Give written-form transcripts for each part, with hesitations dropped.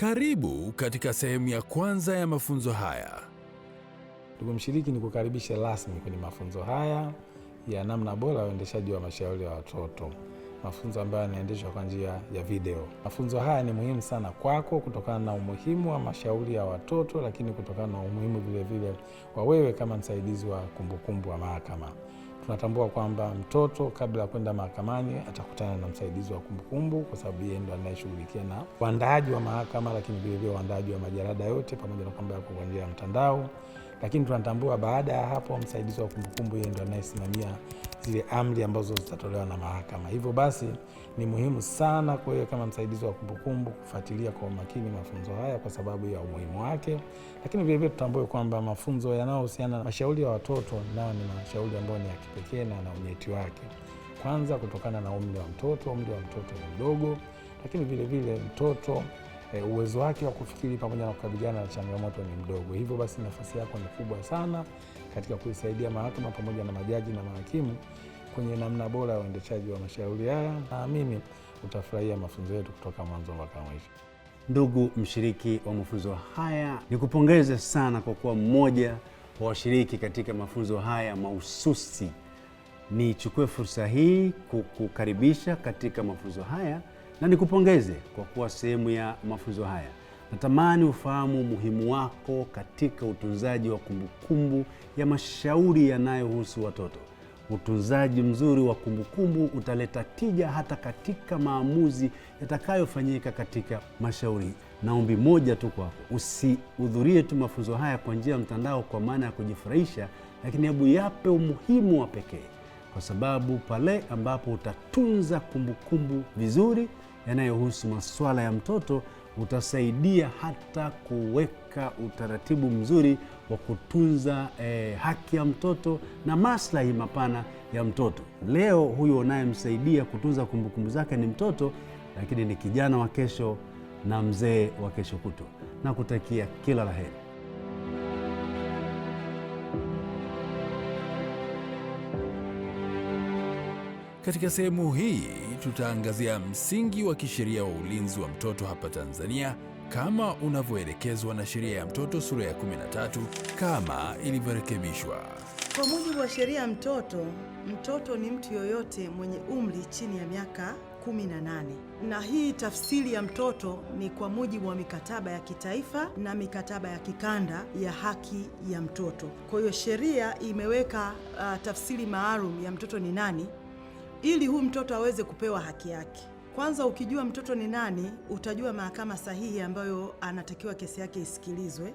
Karibu katika sehemu ya kwanza ya mafunzo haya. Ndugu mshiriki, nikukaribishe rasmi kwenye mafunzo haya ya namna bora ya uendeshaji wa mashauri ya watoto, mafunzo ambayo yanaendeshwa kwa njia ya video. Mafunzo haya ni muhimu sana kwako kutokana na umuhimu wa mashauri ya watoto, lakini kutokana na umuhimu vile vile wa wewe kama msaidizi wa kumbukumbu wa mahakama. Tunatambua kwamba mtoto kabla ya kwenda mahakamani atakutana na msaidizi wa kumbukumbu, kwa sababu yeye ndo anayeshughulikia na uandaaji wa mahakama, lakini vile vile uandaaji wa majalada yote, pamoja na kwamba yako kwa njia ya mtandao. Lakini tunatambua baada ya hapo msaidizi wa kumbukumbu yeye ndo anayesimamia zile amri ambazo zitatolewa na mahakama. Hivyo basi ni muhimu sana kwa hiyo kama msaidizi wa kumbukumbu kufuatilia kwa umakini mafunzo haya kwa sababu ya umuhimu wake. Lakini vilevile tutambue kwamba mafunzo yanayohusiana na mashauri ya watoto nayo ni mashauri ambayo ni ya kipekee na na unyeti wake. Kwanza kutokana na umri wa mtoto, umri wa mtoto ni mdogo, lakini vilevile mtoto uwezo wake wa kufikiri pamoja na kukabiliana na changamoto ni mdogo. Hivyo basi nafasi yako ni kubwa sana katika kuisaidia mahakama pamoja na majaji na mahakimu kwenye namna bora ya uendeshaji wa mashauri haya. Naamini utafurahia mafunzo yetu kutoka mwanzo mpaka mwisho. Ndugu mshiriki wa mafunzo haya, nikupongeze sana kwa kuwa mmoja wa washiriki katika mafunzo haya mahususi. Nichukue fursa hii kukukaribisha katika mafunzo haya na nikupongeze kwa kuwa sehemu ya mafunzo haya. Natamani ufahamu umuhimu wako katika utunzaji wa kumbukumbu ya mashauri yanayohusu watoto. Utunzaji mzuri wa kumbukumbu utaleta tija hata katika maamuzi yatakayofanyika katika mashauri. Na ombi moja tu kwako, usihudhurie tu mafunzo haya kwa njia ya mtandao kwa maana ya kujifurahisha, lakini hebu yape umuhimu wa pekee, kwa sababu pale ambapo utatunza kumbukumbu vizuri yanayohusu masuala ya mtoto, utasaidia hata kuweka utaratibu mzuri wa kutunza haki ya mtoto na maslahi mapana ya mtoto. Leo huyu unayemsaidia kutunza kumbukumbu zake ni mtoto, lakini ni kijana wa kesho na mzee wa kesho kutwa. Na kutakia kila la heri. Katika sehemu hii tutaangazia msingi wa kisheria wa ulinzi wa mtoto hapa Tanzania kama unavyoelekezwa na sheria ya mtoto sura ya 13 kama ilivyorekebishwa. Kwa mujibu wa sheria ya mtoto, mtoto ni mtu yoyote mwenye umri chini ya miaka 18. Na hii tafsiri ya mtoto ni kwa mujibu wa mikataba ya kitaifa na mikataba ya kikanda ya haki ya mtoto. Kwa hiyo sheria imeweka tafsiri maalum ya mtoto ni nani ili huyu mtoto aweze kupewa haki yake. Kwanza ukijua mtoto ni nani, utajua mahakama sahihi ambayo anatakiwa kesi yake isikilizwe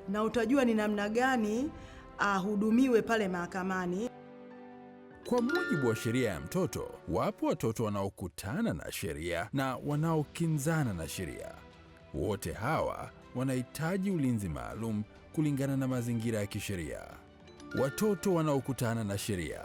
na utajua ni namna gani ahudumiwe pale mahakamani. Kwa mujibu wa sheria ya mtoto, wapo watoto wanaokutana na sheria na wanaokinzana na sheria. Wote hawa wanahitaji ulinzi maalum kulingana na mazingira ya kisheria. Watoto wanaokutana na sheria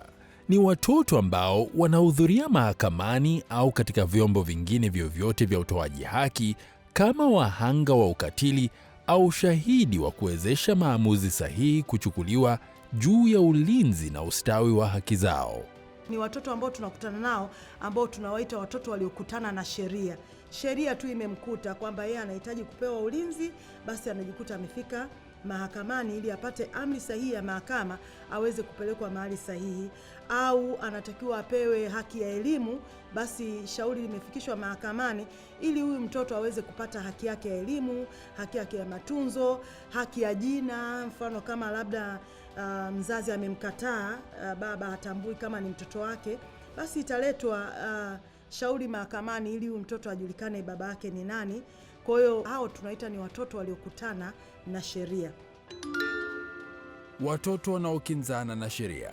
ni watoto ambao wanahudhuria mahakamani au katika vyombo vingine vyovyote vya utoaji haki kama wahanga wa ukatili au shahidi wa kuwezesha maamuzi sahihi kuchukuliwa juu ya ulinzi na ustawi wa haki zao. Ni watoto ambao tunakutana nao ambao tunawaita watoto waliokutana na sheria. Sheria tu imemkuta kwamba yeye anahitaji kupewa ulinzi, basi anajikuta amefika mahakamani ili apate amri sahihi ya mahakama aweze kupelekwa mahali sahihi, au anatakiwa apewe haki ya elimu, basi shauri limefikishwa mahakamani ili huyu mtoto aweze kupata haki yake ya elimu, haki yake ya matunzo, haki ya jina. Mfano kama labda mzazi amemkataa, baba hatambui kama ni mtoto wake, basi italetwa shauri mahakamani ili huyu mtoto ajulikane baba yake ni nani. Kwa hiyo hao tunaita ni watoto waliokutana na sheria. Watoto wanaokinzana na sheria.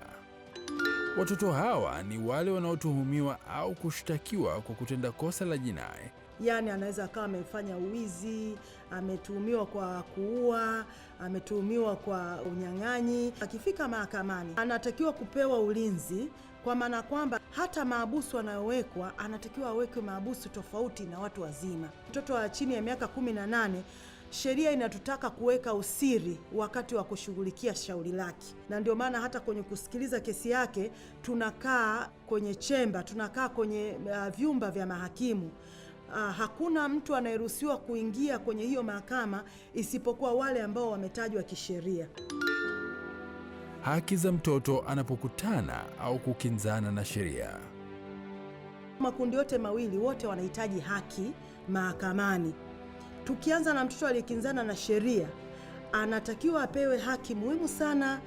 Watoto hawa ni wale wanaotuhumiwa au kushtakiwa kwa kutenda kosa la jinai. Yaani anaweza akawa amefanya uwizi, ametuhumiwa kwa kuua, ametuhumiwa kwa unyang'anyi. Akifika mahakamani anatakiwa kupewa ulinzi, kwa maana kwamba hata mahabusu anayowekwa anatakiwa awekwe mahabusu tofauti na watu wazima. Mtoto wa chini ya miaka 18, sheria inatutaka kuweka usiri wakati wa kushughulikia shauri lake, na ndio maana hata kwenye kusikiliza kesi yake tunakaa kwenye chemba, tunakaa kwenye vyumba vya mahakimu. Hakuna mtu anayeruhusiwa kuingia kwenye hiyo mahakama isipokuwa wale ambao wametajwa kisheria. Haki za mtoto anapokutana au kukinzana na sheria. Makundi yote mawili, wote wanahitaji haki mahakamani. Tukianza na mtoto aliyekinzana na sheria, anatakiwa apewe haki muhimu sana.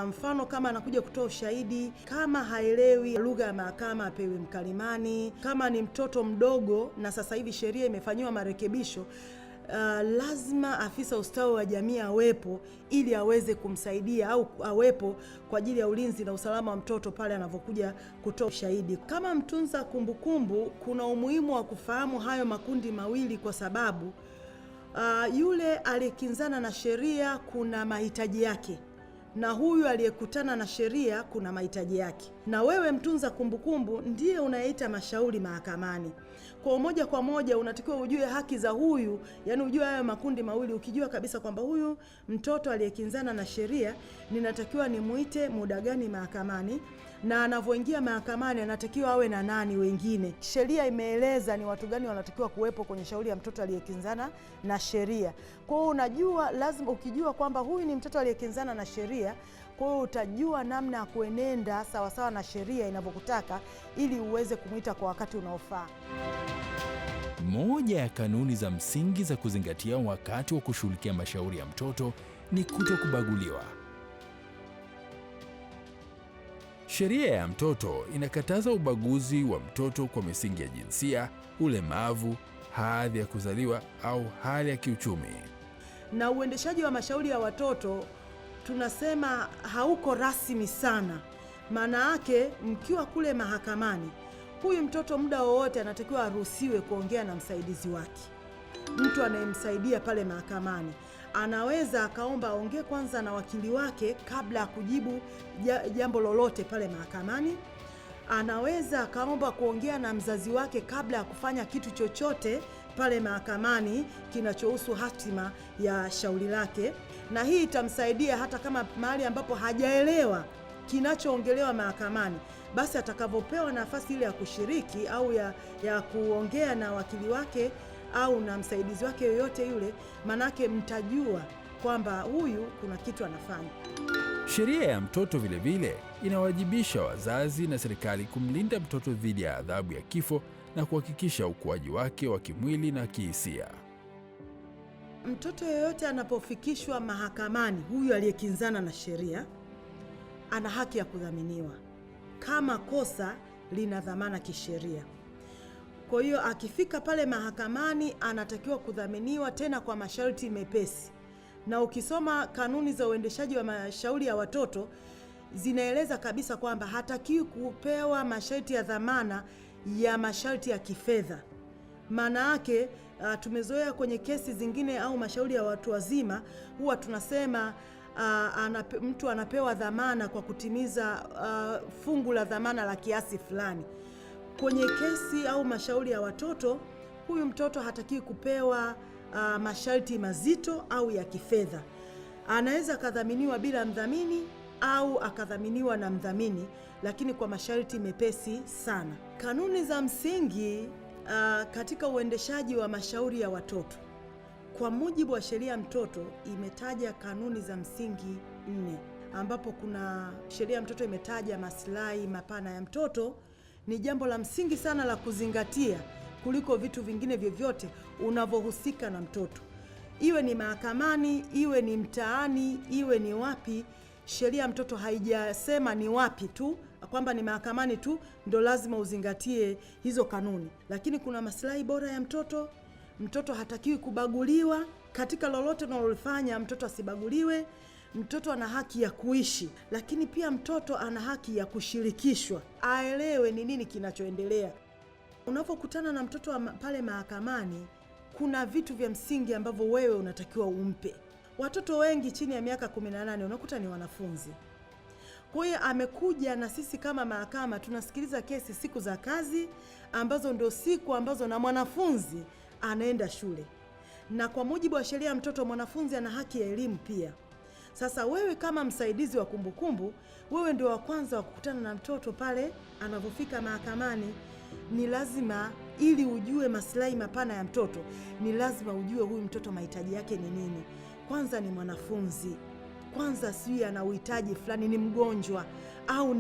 Mfano kama anakuja kutoa ushahidi, kama haelewi lugha ya mahakama apewe mkalimani. Kama ni mtoto mdogo, na sasa hivi sheria imefanyiwa marekebisho, lazima afisa ustawi wa jamii awepo ili aweze kumsaidia au awepo kwa ajili ya ulinzi na usalama wa mtoto pale anavyokuja kutoa ushahidi. Kama mtunza kumbukumbu, kuna umuhimu wa kufahamu hayo makundi mawili kwa sababu yule aliyekinzana na sheria kuna mahitaji yake na huyu aliyekutana na sheria kuna mahitaji yake, na wewe mtunza kumbukumbu ndiye unayeita mashauri mahakamani. Kwa moja kwa moja unatakiwa ujue haki za huyu, yani ujue hayo makundi mawili, ukijua kabisa kwamba huyu mtoto aliyekinzana na sheria ninatakiwa nimuite muda gani mahakamani, na anavyoingia mahakamani anatakiwa awe na nani wengine. Sheria imeeleza ni watu gani wanatakiwa kuwepo kwenye shauri ya mtoto aliyekinzana na sheria. Kwa hiyo unajua, lazima ukijua kwamba huyu ni mtoto aliyekinzana na sheria, kwa hiyo utajua namna ya kuenenda sawasawa na sheria inavyokutaka ili uweze kumuita kwa wakati unaofaa. Moja ya kanuni za msingi za kuzingatia wakati wa kushughulikia mashauri ya mtoto ni kutokubaguliwa. Sheria ya mtoto inakataza ubaguzi wa mtoto kwa misingi ya jinsia, ulemavu, hadhi ya kuzaliwa au hali ya kiuchumi. Na uendeshaji wa mashauri ya watoto tunasema hauko rasmi sana. Maana yake mkiwa kule mahakamani, huyu mtoto muda wowote anatakiwa aruhusiwe kuongea na msaidizi wake, mtu anayemsaidia pale mahakamani. Anaweza akaomba aongee kwanza na wakili wake kabla ya kujibu jambo lolote pale mahakamani. Anaweza akaomba kuongea na mzazi wake kabla ya kufanya kitu chochote pale mahakamani kinachohusu hatima ya shauri lake, na hii itamsaidia hata kama mahali ambapo hajaelewa kinachoongelewa mahakamani, basi atakavyopewa nafasi ile ya kushiriki au ya kuongea na wakili wake au na msaidizi wake yoyote yule, manake mtajua kwamba huyu kuna kitu anafanya. Sheria ya mtoto vilevile inawajibisha wazazi na serikali kumlinda mtoto dhidi ya adhabu ya kifo na kuhakikisha ukuaji wake wa kimwili na kihisia. Mtoto yoyote anapofikishwa mahakamani, huyu aliyekinzana na sheria ana haki ya kudhaminiwa kama kosa lina dhamana kisheria. Kwa hiyo akifika pale mahakamani anatakiwa kudhaminiwa, tena kwa masharti mepesi. Na ukisoma kanuni za uendeshaji wa mashauri ya watoto zinaeleza kabisa kwamba hatakiwi kupewa masharti ya dhamana ya masharti ya kifedha. Maana yake tumezoea kwenye kesi zingine au mashauri ya watu wazima huwa tunasema mtu anapewa dhamana kwa kutimiza fungu la dhamana la kiasi fulani. Kwenye kesi au mashauri ya watoto, huyu mtoto hatakiwi kupewa masharti mazito au ya kifedha. Anaweza akadhaminiwa bila mdhamini au akadhaminiwa na mdhamini, lakini kwa masharti mepesi sana. Kanuni za msingi katika uendeshaji wa mashauri ya watoto, kwa mujibu wa sheria ya mtoto imetaja kanuni za msingi 4, ambapo kuna sheria ya mtoto imetaja maslahi mapana ya mtoto ni jambo la msingi sana la kuzingatia kuliko vitu vingine vyovyote unavyohusika na mtoto. Iwe ni mahakamani, iwe ni mtaani, iwe ni wapi, sheria ya mtoto haijasema ni wapi tu, kwamba ni mahakamani tu ndo lazima uzingatie hizo kanuni. Lakini kuna maslahi bora ya mtoto. Mtoto hatakiwi kubaguliwa katika lolote unalolifanya, mtoto asibaguliwe. Mtoto ana haki ya kuishi, lakini pia mtoto ana haki ya kushirikishwa, aelewe ni nini kinachoendelea. Unapokutana na mtoto pale mahakamani, kuna vitu vya msingi ambavyo wewe unatakiwa umpe. Watoto wengi chini ya miaka 18 unakuta ni wanafunzi. Kwa hiyo amekuja na sisi kama mahakama tunasikiliza kesi siku za kazi ambazo ndio siku ambazo na mwanafunzi anaenda shule. Na kwa mujibu wa sheria mtoto, mwanafunzi ana haki ya elimu pia. Sasa wewe kama msaidizi wa kumbukumbu, wewe ndio wa kwanza wa kukutana na mtoto pale anapofika mahakamani. Ni lazima Ili ujue maslahi mapana ya mtoto, ni lazima ujue huyu mtoto mahitaji yake ni nini. Kwanza ni mwanafunzi, kwanza sijui ana uhitaji fulani, ni mgonjwa au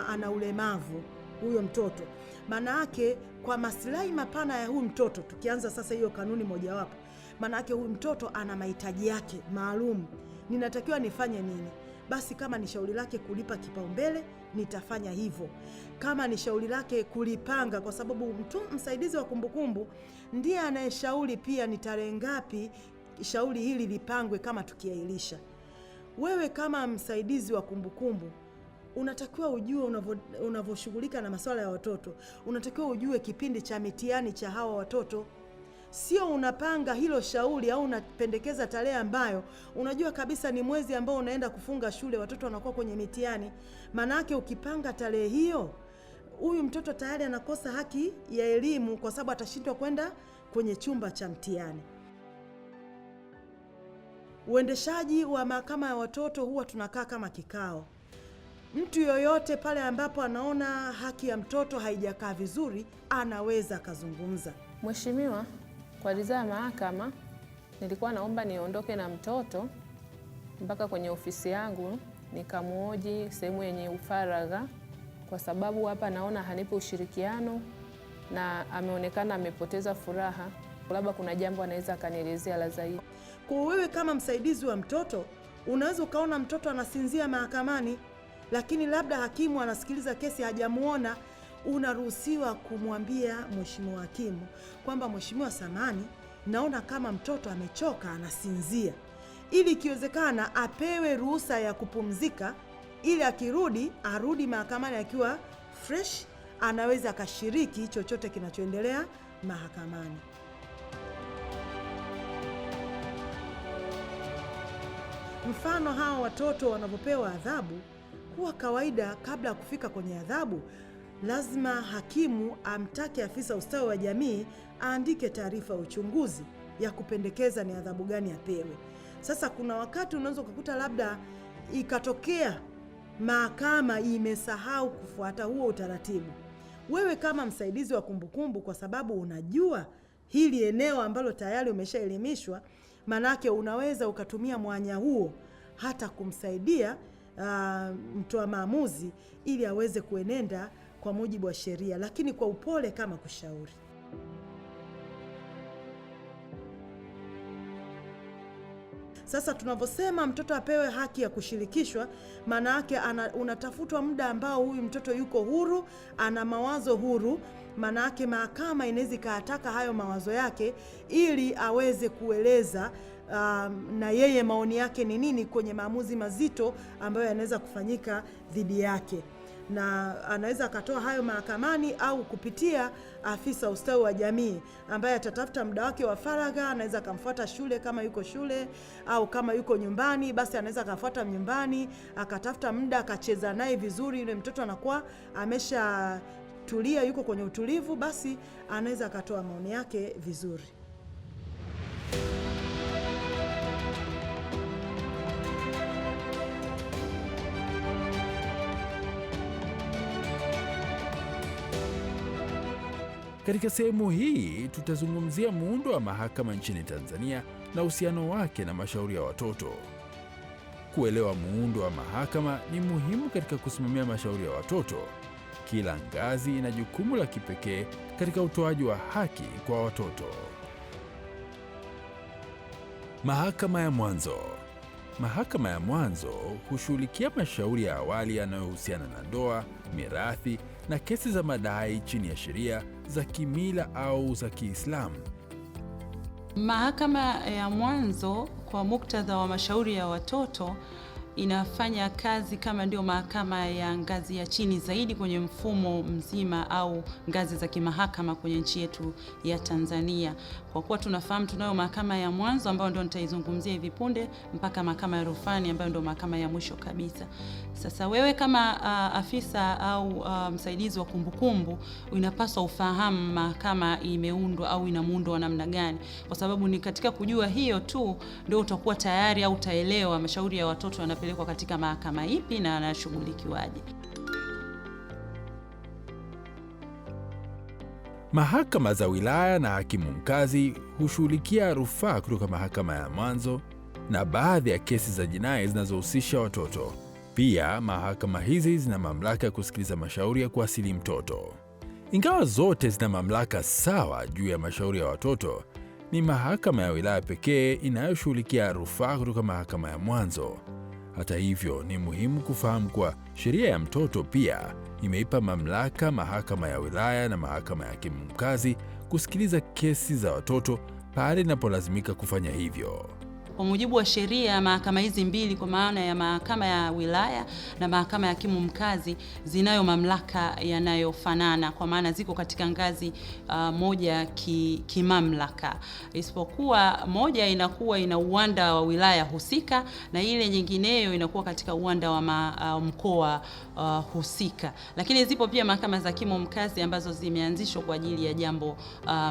ana ulemavu huyo mtoto. Maana yake kwa maslahi mapana ya huyu mtoto, tukianza sasa hiyo kanuni mojawapo, maana yake huyu mtoto ana mahitaji yake maalum, ninatakiwa nifanye nini? Basi kama ni shauri lake kulipa kipaumbele, nitafanya hivyo. Kama ni shauri lake kulipanga, kwa sababu mtu msaidizi wa kumbukumbu ndiye anayeshauri pia ni tarehe ngapi shauri hili lipangwe kama tukiahirisha. Wewe kama msaidizi wa kumbukumbu unatakiwa ujue unavoshughulika na masuala ya watoto, unatakiwa ujue kipindi cha mitihani cha hawa watoto. Sio unapanga hilo shauri au unapendekeza tarehe ambayo unajua kabisa ni mwezi ambao unaenda kufunga shule, watoto wanakuwa kwenye mitihani. Maana yake ukipanga tarehe hiyo, huyu mtoto tayari anakosa haki ya elimu kwa sababu atashindwa kwenda kwenye chumba cha mtihani. Uendeshaji wa mahakama ya watoto huwa tunakaa kama kikao. Mtu yoyote pale ambapo anaona haki ya mtoto haijakaa vizuri, anaweza akazungumza. Mheshimiwa, kwa ridhaa ya mahakama, nilikuwa naomba niondoke na mtoto mpaka kwenye ofisi yangu nikamuoji sehemu yenye ufaragha, kwa sababu hapa naona hanipi ushirikiano na ameonekana amepoteza furaha, labda kuna jambo anaweza akanielezea la zaidi. Kwa wewe kama msaidizi wa mtoto, unaweza ukaona mtoto anasinzia mahakamani, lakini labda hakimu anasikiliza kesi hajamuona. Unaruhusiwa kumwambia mheshimiwa hakimu kwamba mheshimiwa, samani, naona kama mtoto amechoka anasinzia, ili ikiwezekana apewe ruhusa ya kupumzika, ili akirudi arudi mahakamani akiwa fresh, anaweza akashiriki chochote kinachoendelea mahakamani. Mfano, hawa watoto wanavyopewa adhabu, huwa kawaida kabla ya kufika kwenye adhabu lazima hakimu amtake afisa ustawi wa jamii aandike taarifa ya uchunguzi ya kupendekeza ni adhabu gani apewe. Sasa kuna wakati unaweza kukuta labda ikatokea mahakama imesahau kufuata huo utaratibu. Wewe kama msaidizi wa kumbukumbu, kwa sababu unajua hili eneo ambalo tayari umeshaelimishwa, manake unaweza ukatumia mwanya huo hata kumsaidia mtoa maamuzi ili aweze kuenenda kwa mujibu wa sheria, lakini kwa upole kama kushauri. Sasa tunavyosema mtoto apewe haki ya kushirikishwa, maana yake unatafutwa muda ambao huyu mtoto yuko huru, ana mawazo huru. Maana yake mahakama inaweza ikayataka hayo mawazo yake ili aweze kueleza na yeye maoni yake ni nini kwenye maamuzi mazito ambayo yanaweza kufanyika dhidi yake. Na anaweza akatoa hayo mahakamani au kupitia afisa ustawi wa jamii ambaye atatafuta muda wake wa faragha. Anaweza akamfuata shule kama yuko shule, au kama yuko nyumbani basi anaweza akamfuata nyumbani, akatafuta muda akacheza naye vizuri, yule mtoto anakuwa ameshatulia, yuko kwenye utulivu, basi anaweza akatoa maoni yake vizuri. Katika sehemu hii tutazungumzia muundo wa mahakama nchini Tanzania na uhusiano wake na mashauri ya watoto. Kuelewa muundo wa mahakama ni muhimu katika kusimamia mashauri ya watoto. Kila ngazi ina jukumu la kipekee katika utoaji wa haki kwa watoto. Mahakama ya mwanzo. Mahakama ya mwanzo hushughulikia mashauri ya awali yanayohusiana na ndoa, mirathi na kesi za madai chini ya sheria za kimila au za Kiislamu. Mahakama ya mwanzo kwa muktadha wa mashauri ya watoto inafanya kazi kama ndio mahakama ya ngazi ya chini zaidi kwenye mfumo mzima au ngazi za kimahakama kwenye nchi yetu ya Tanzania. Kwa kuwa tunafahamu tunayo mahakama ya mwanzo ambayo ndio nitaizungumzia hivi punde mpaka mahakama ya rufani ambayo ndio mahakama ya mwisho kabisa. Sasa wewe kama afisa au msaidizi wa kumbukumbu unapaswa ufahamu mahakama imeundwa au ina muundo wa namna gani, kwa sababu ni katika kujua hiyo tu ndio utakuwa tayari au utaelewa mashauri ya watoto yanapelekwa katika mahakama ipi na yanashughulikiwaje. Mahakama za wilaya na hakimu mkazi hushughulikia rufaa kutoka mahakama ya mwanzo na baadhi ya kesi za jinai zinazohusisha watoto. Pia mahakama hizi zina mamlaka ya kusikiliza mashauri ya kuasili mtoto. Ingawa zote zina mamlaka sawa juu ya mashauri ya watoto, ni mahakama ya wilaya pekee inayoshughulikia rufaa kutoka mahakama ya mwanzo. Hata hivyo, ni muhimu kufahamu kuwa sheria ya mtoto pia imeipa mamlaka mahakama ya wilaya na mahakama ya hakimu mkazi kusikiliza kesi za watoto pale inapolazimika kufanya hivyo. Kwa mujibu wa sheria, mahakama hizi mbili, kwa maana ya mahakama ya wilaya na mahakama ya hakimu mkazi, zinayo mamlaka yanayofanana, kwa maana ziko katika ngazi moja kimamlaka, isipokuwa moja inakuwa ina uwanda wa wilaya husika na ile nyingineyo inakuwa katika uwanda wa mkoa husika. Lakini zipo pia mahakama za hakimu mkazi ambazo zimeanzishwa kwa ajili ya jambo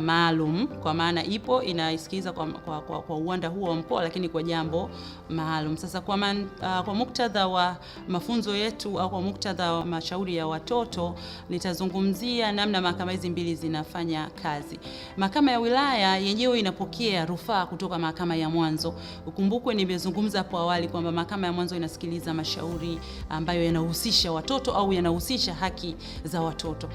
maalum, kwa maana ipo inaisikiliza kwa uwanda huo wa mkoa, lakini kwa jambo maalum. Sasa kwa muktadha wa mafunzo yetu au kwa muktadha wa mashauri ya watoto, nitazungumzia namna mahakama hizi mbili zinafanya kazi. Mahakama ya wilaya yenyewe inapokea rufaa kutoka mahakama ya mwanzo. Ukumbukwe nimezungumza hapo awali kwamba mahakama ya mwanzo inasikiliza mashauri ambayo yanahusisha watoto au yanahusisha haki za watoto.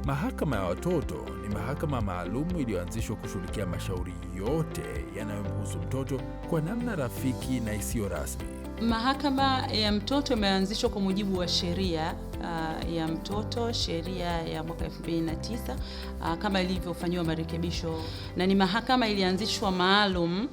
Mahakama ya watoto ni mahakama maalum iliyoanzishwa kushughulikia mashauri yote yanayomhusu mtoto kwa namna rafiki na isiyo rasmi. Mahakama ya mtoto imeanzishwa kwa mujibu wa sheria ya mtoto, sheria ya mwaka 2009 kama ilivyofanyiwa marekebisho, na ni mahakama ilianzishwa maalum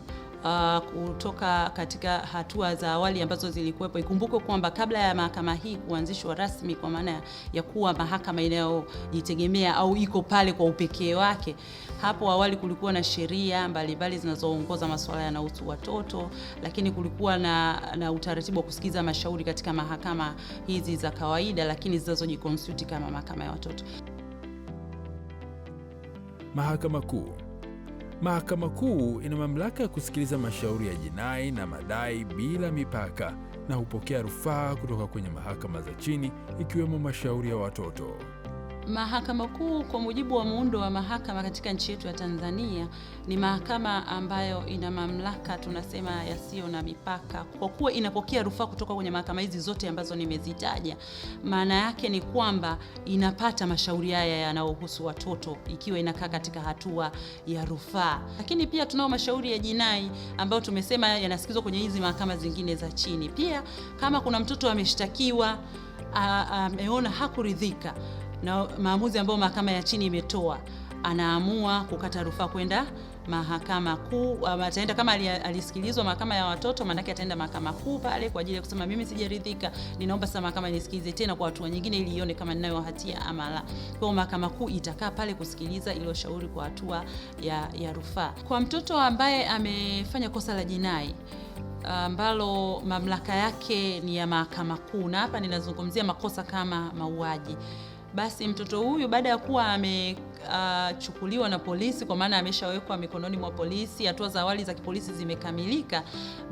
kutoka katika hatua za awali ambazo zilikuwepo. Ikumbukwe kwamba kabla ya mahakama hii kuanzishwa rasmi, kwa maana ya kuwa mahakama inayojitegemea au iko pale kwa upekee wake, hapo awali kulikuwa na sheria mbalimbali zinazoongoza masuala yanayohusu watoto, lakini kulikuwa na utaratibu wa kusikiza mashauri katika mahakama hizi za kawaida, lakini zinazojikonstitute kama mahakama ya watoto. Mahakama Kuu. Mahakama Kuu ina mamlaka ya kusikiliza mashauri ya jinai na madai bila mipaka na hupokea rufaa kutoka kwenye mahakama za chini ikiwemo mashauri ya watoto. Mahakama Kuu kwa mujibu wa muundo wa mahakama katika nchi yetu ya Tanzania ni mahakama ambayo ina mamlaka tunasema yasiyo na mipaka, kwa kuwa inapokea rufaa kutoka kwenye mahakama hizi zote ambazo nimezitaja. Maana yake ni kwamba inapata mashauri haya yanayohusu watoto ikiwa inakaa katika hatua ya rufaa. Lakini pia tunao mashauri ya jinai ambayo tumesema yanasikizwa kwenye hizi mahakama zingine za chini. Pia kama kuna mtoto ameshtakiwa, ameona hakuridhika na maamuzi ambayo mahakama ya chini imetoa, anaamua kukata rufaa kwenda mahakama kuu. Ataenda kama alisikilizwa mahakama ya watoto, maana yake ataenda mahakama kuu pale kwa ajili ya kusema mimi sijaridhika, ninaomba sasa mahakama nisikilize tena kwa hatua nyingine ili ione kama ninayo hatia ama la. Kwa hiyo mahakama kuu itakaa pale kusikiliza ilo shauri kwa hatua ya rufaa. Kwa mtoto ambaye amefanya kosa la jinai ambalo mamlaka yake ni ya mahakama kuu, na hapa ninazungumzia makosa kama mauaji, basi mtoto huyu baada ya kuwa amechukuliwa na polisi, kwa maana ameshawekwa mikononi mwa polisi, hatua za awali za kipolisi zimekamilika,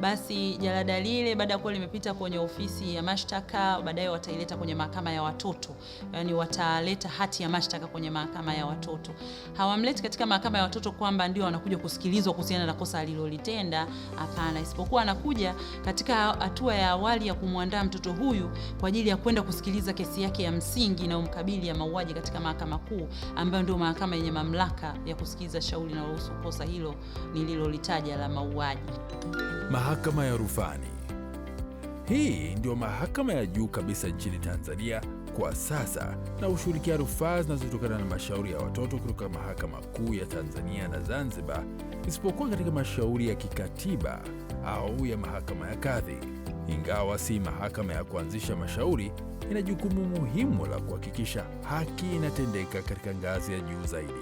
basi jalada lile baada ya kuwa limepita kwenye ofisi ya mashtaka, baadaye wataileta kwenye mahakama ya watoto. Yani wataleta hati ya mashtaka kwenye mahakama ya watoto. Hawamleti katika mahakama ya watoto kwamba ndio wanakuja kusikilizwa kuhusiana na kosa alilolitenda, hapana, isipokuwa anakuja katika hatua ya awali ya kumwandaa mtoto huyu kwa ajili ya kwenda kusikiliza kesi yake ya msingi inayomkabili ya mauaji katika mahakama kuu, ambayo ndio mahakama yenye mamlaka ya kusikiliza shauri linalohusu kosa hilo nililolitaja la mauaji. Mahakama ya Rufani. Hii ndio mahakama ya juu kabisa nchini Tanzania kwa sasa na hushughulikia rufaa zinazotokana na mashauri ya watoto kutoka Mahakama Kuu ya Tanzania na Zanzibar, isipokuwa katika mashauri ya kikatiba au ya mahakama ya kadhi. Ingawa si mahakama ya kuanzisha mashauri, ina jukumu muhimu la kuhakikisha haki inatendeka katika ngazi ya juu zaidi.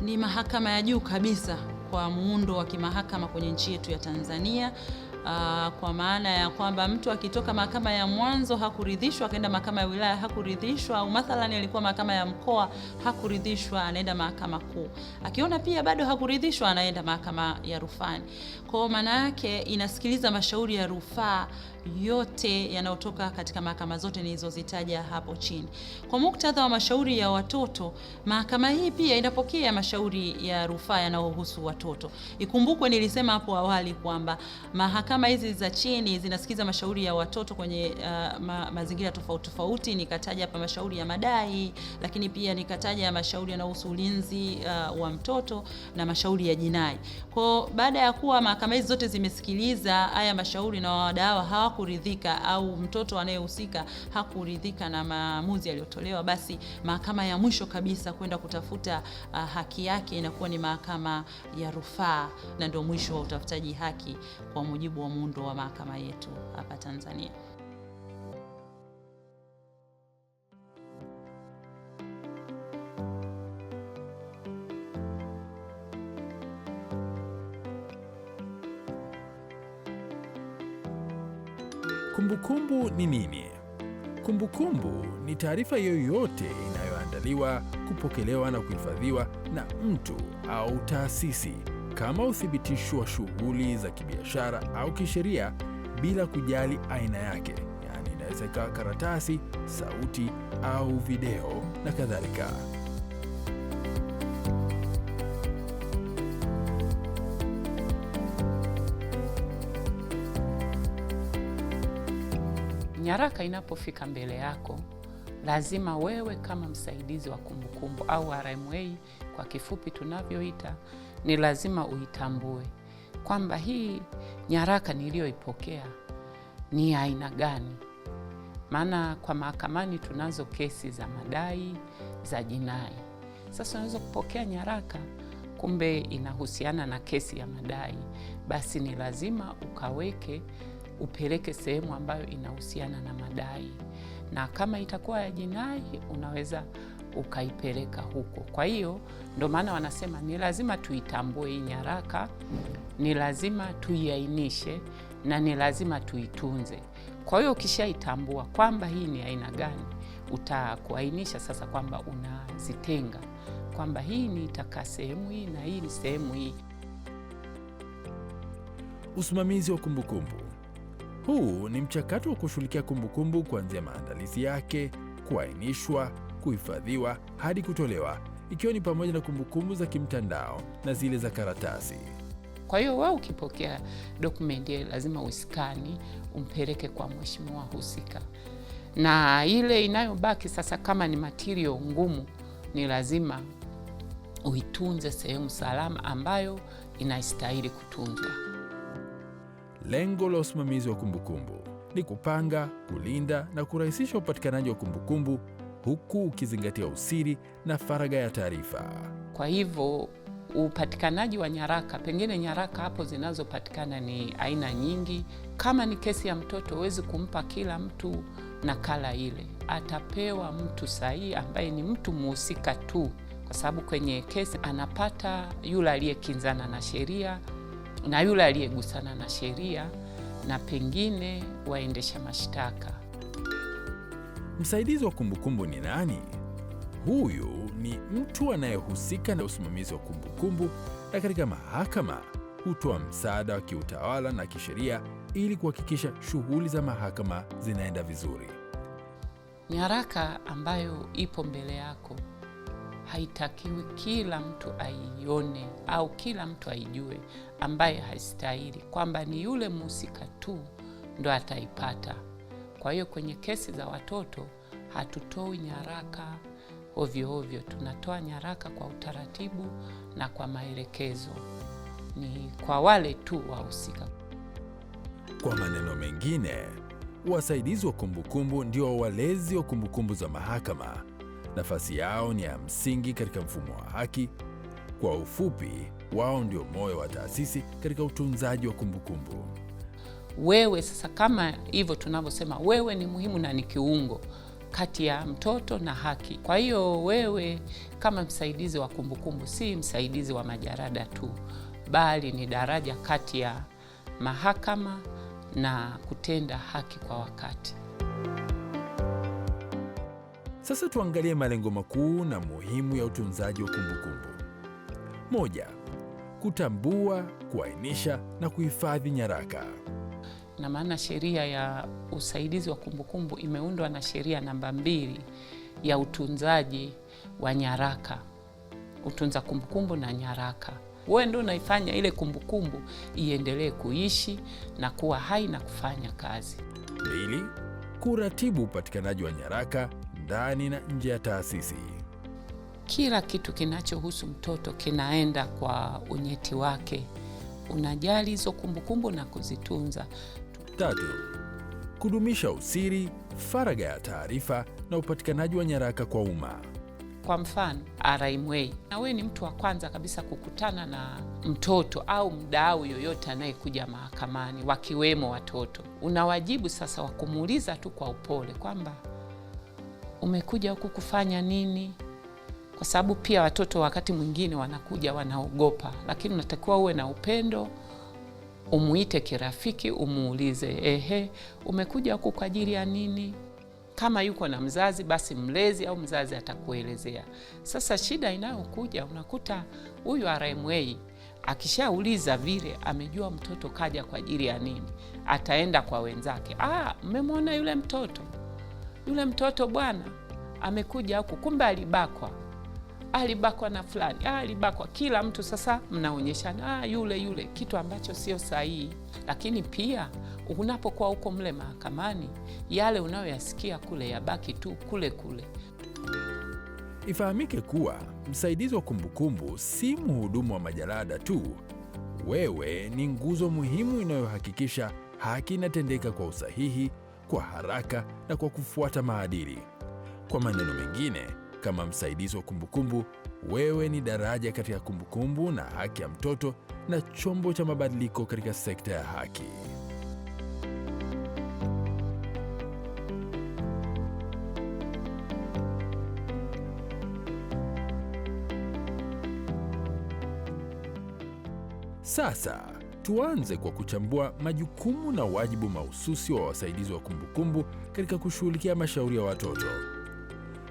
Ni mahakama ya juu kabisa kwa muundo wa kimahakama kwenye nchi yetu ya Tanzania. Kwa maana ya kwamba mtu akitoka mahakama ya mwanzo hakuridhishwa, akaenda mahakama ya wilaya hakuridhishwa, au mathalan alikuwa mahakama ya mkoa hakuridhishwa, anaenda mahakama kuu. Akiona pia bado hakuridhishwa, anaenda mahakama ya rufani. Kwa maana yake inasikiliza mashauri ya rufaa yote yanayotoka katika mahakama zote nilizozitaja hapo chini. Kwa muktadha wa mashauri ya watoto, mahakama hii pia inapokea mashauri ya rufaa yanayohusu watoto. Ikumbukwe nilisema hapo awali kwamba mahakama hizi za chini zinasikiza mashauri ya watoto kwenye mazingira tofauti tofauti. Nikataja hapa mashauri ya madai, lakini pia nikataja mashauri yanayohusu ulinzi wa mtoto na mashauri ya jinai. Kwa baada ya kuwa mahakama hizi zote zimesikiliza haya mashauri na wadawa hawakuridhika au mtoto anayehusika hakuridhika na maamuzi yaliyotolewa, basi mahakama ya mwisho kabisa kwenda kutafuta haki yake inakuwa ni mahakama ya rufaa, na ndio mwisho wa utafutaji haki kwa mujibu wa muundo wa mahakama yetu hapa Tanzania. Kumbukumbu ni nini? Kumbukumbu ni taarifa yoyote inayoandaliwa, kupokelewa na kuhifadhiwa na mtu au taasisi kama uthibitisho wa shughuli za kibiashara au kisheria bila kujali aina yake. Yaani inaweza ikawa karatasi, sauti au video na kadhalika. Nyaraka inapofika mbele yako, lazima wewe kama msaidizi wa kumbukumbu au RMA kwa kifupi tunavyoita, ni lazima uitambue kwamba hii nyaraka niliyoipokea ni aina gani. Maana kwa mahakamani tunazo kesi za madai, za jinai. Sasa unaweza kupokea nyaraka kumbe inahusiana na kesi ya madai, basi ni lazima ukaweke, upeleke sehemu ambayo inahusiana na madai, na kama itakuwa ya jinai unaweza ukaipeleka huko. Kwa hiyo ndio maana wanasema ni lazima tuitambue hii nyaraka, ni lazima tuiainishe na ni lazima tuitunze. Kwa hiyo ukishaitambua kwamba hii ni aina gani, utakuainisha sasa kwamba unazitenga kwamba hii ni itakaa sehemu hii na hii ni sehemu hii. Usimamizi wa kumbukumbu. Huu ni mchakato wa kushughulikia kumbukumbu kuanzia maandalizi yake, kuainishwa, kuhifadhiwa hadi kutolewa, ikiwa ni pamoja na kumbukumbu za kimtandao na zile za karatasi. Kwa hiyo wewe ukipokea dokumenti lazima uiskani, umpeleke kwa mheshimiwa husika. Na ile inayobaki sasa kama ni material ngumu, ni lazima uitunze sehemu salama ambayo inastahili kutunzwa. Lengo la usimamizi wa kumbukumbu ni kupanga, kulinda na kurahisisha upatikanaji wa kumbukumbu huku ukizingatia usiri na faragha ya taarifa. Kwa hivyo upatikanaji wa nyaraka, pengine nyaraka hapo zinazopatikana ni aina nyingi. Kama ni kesi ya mtoto, huwezi kumpa kila mtu nakala ile, atapewa mtu sahihi ambaye ni mtu muhusika tu, kwa sababu kwenye kesi anapata yule aliyekinzana na sheria na yule aliyegusana na sheria na pengine waendesha mashtaka. Msaidizi wa kumbukumbu ni nani? Huyu ni mtu anayehusika na usimamizi wa kumbukumbu na katika mahakama hutoa msaada wa kiutawala na kisheria ili kuhakikisha shughuli za mahakama zinaenda vizuri. Nyaraka ambayo ipo mbele yako haitakiwi kila mtu aione au kila mtu aijue, ambaye haistahili, kwamba ni yule mhusika tu ndo ataipata. Kwa hiyo kwenye kesi za watoto hatutoi nyaraka ovyo ovyo, tunatoa nyaraka kwa utaratibu na kwa maelekezo, ni kwa wale tu wahusika. Kwa maneno mengine, wasaidizi wa kumbukumbu ndio walezi wa kumbukumbu za mahakama. Nafasi yao ni ya msingi katika mfumo wa haki. Kwa ufupi, wao ndio moyo wa taasisi katika utunzaji wa kumbukumbu. Wewe sasa, kama hivyo tunavyosema, wewe ni muhimu na ni kiungo kati ya mtoto na haki. Kwa hiyo wewe kama msaidizi wa kumbukumbu si msaidizi wa majarada tu, bali ni daraja kati ya mahakama na kutenda haki kwa wakati. Sasa tuangalie malengo makuu na muhimu ya utunzaji wa kumbukumbu. 1. Kutambua, kuainisha na kuhifadhi nyaraka. Na maana sheria ya usaidizi wa kumbukumbu imeundwa na sheria namba 2 ya utunzaji wa nyaraka, utunza kumbukumbu na nyaraka. Wewe ndio unaifanya ile kumbukumbu iendelee kuishi na kuwa hai na kufanya kazi. 2, kuratibu upatikanaji wa nyaraka ndani na nje ya taasisi. Kila kitu kinachohusu mtoto kinaenda kwa unyeti wake. Unajali hizo kumbukumbu na kuzitunza. 3, kudumisha usiri, faragha ya taarifa na upatikanaji wa nyaraka kwa umma. Kwa mfano, RMA, na wewe ni mtu wa kwanza kabisa kukutana na mtoto au mdau yoyote anayekuja mahakamani, wakiwemo watoto. Una wajibu sasa wa kumuuliza tu kwa upole kwamba umekuja huku kufanya nini? Kwa sababu pia watoto wakati mwingine wanakuja wanaogopa, lakini unatakiwa uwe na upendo, umuite kirafiki, umuulize, ehe, umekuja huku kwa ajili ya nini? Kama yuko na mzazi, basi mlezi au mzazi atakuelezea. Sasa shida inayokuja, unakuta huyu RMA akishauliza vile, amejua mtoto kaja kwa ajili ya nini, ataenda kwa wenzake. Ah, mmemwona yule mtoto? Yule mtoto bwana amekuja huku, kumbe alibakwa. Alibakwa na fulani, alibakwa. Kila mtu sasa mnaonyeshana, yule yule, kitu ambacho sio sahihi. Lakini pia unapokuwa huko mle mahakamani, yale unayoyasikia kule yabaki tu kule kule. Ifahamike kuwa msaidizi wa kumbukumbu si mhudumu wa majalada tu. Wewe ni nguzo muhimu inayohakikisha haki inatendeka kwa usahihi, kwa haraka na kwa kufuata maadili. Kwa maneno mengine, kama msaidizi wa kumbukumbu, wewe ni daraja katika kumbukumbu na haki ya mtoto na chombo cha mabadiliko katika sekta ya haki. Sasa tuanze kwa kuchambua majukumu na wajibu mahususi wa wasaidizi wa kumbukumbu katika kushughulikia mashauri ya watoto.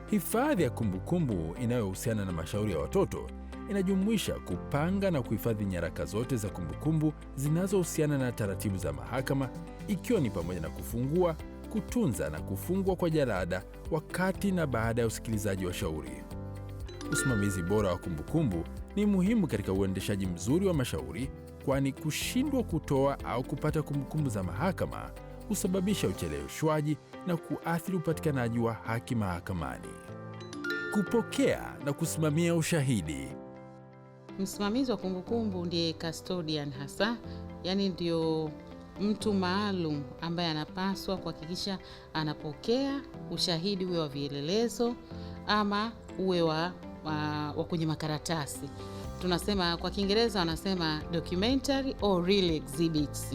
Hifadhi ya kumbukumbu inayohusiana na mashauri ya watoto inajumuisha kupanga na kuhifadhi nyaraka zote za kumbukumbu zinazohusiana na taratibu za mahakama, ikiwa ni pamoja na kufungua, kutunza na kufungwa kwa jalada wakati na baada ya usikilizaji wa shauri. Usimamizi bora wa kumbukumbu ni muhimu katika uendeshaji mzuri wa mashauri, kwani kushindwa kutoa au kupata kumbukumbu za mahakama husababisha ucheleweshwaji na kuathiri upatikanaji wa haki mahakamani. Kupokea na kusimamia ushahidi. Msimamizi wa kumbukumbu ndiye custodian hasa, yani ndio mtu maalum ambaye anapaswa kuhakikisha anapokea ushahidi uwe wa vielelezo ama uwe wa kwenye makaratasi. Tunasema kwa Kiingereza wanasema documentary or real exhibits.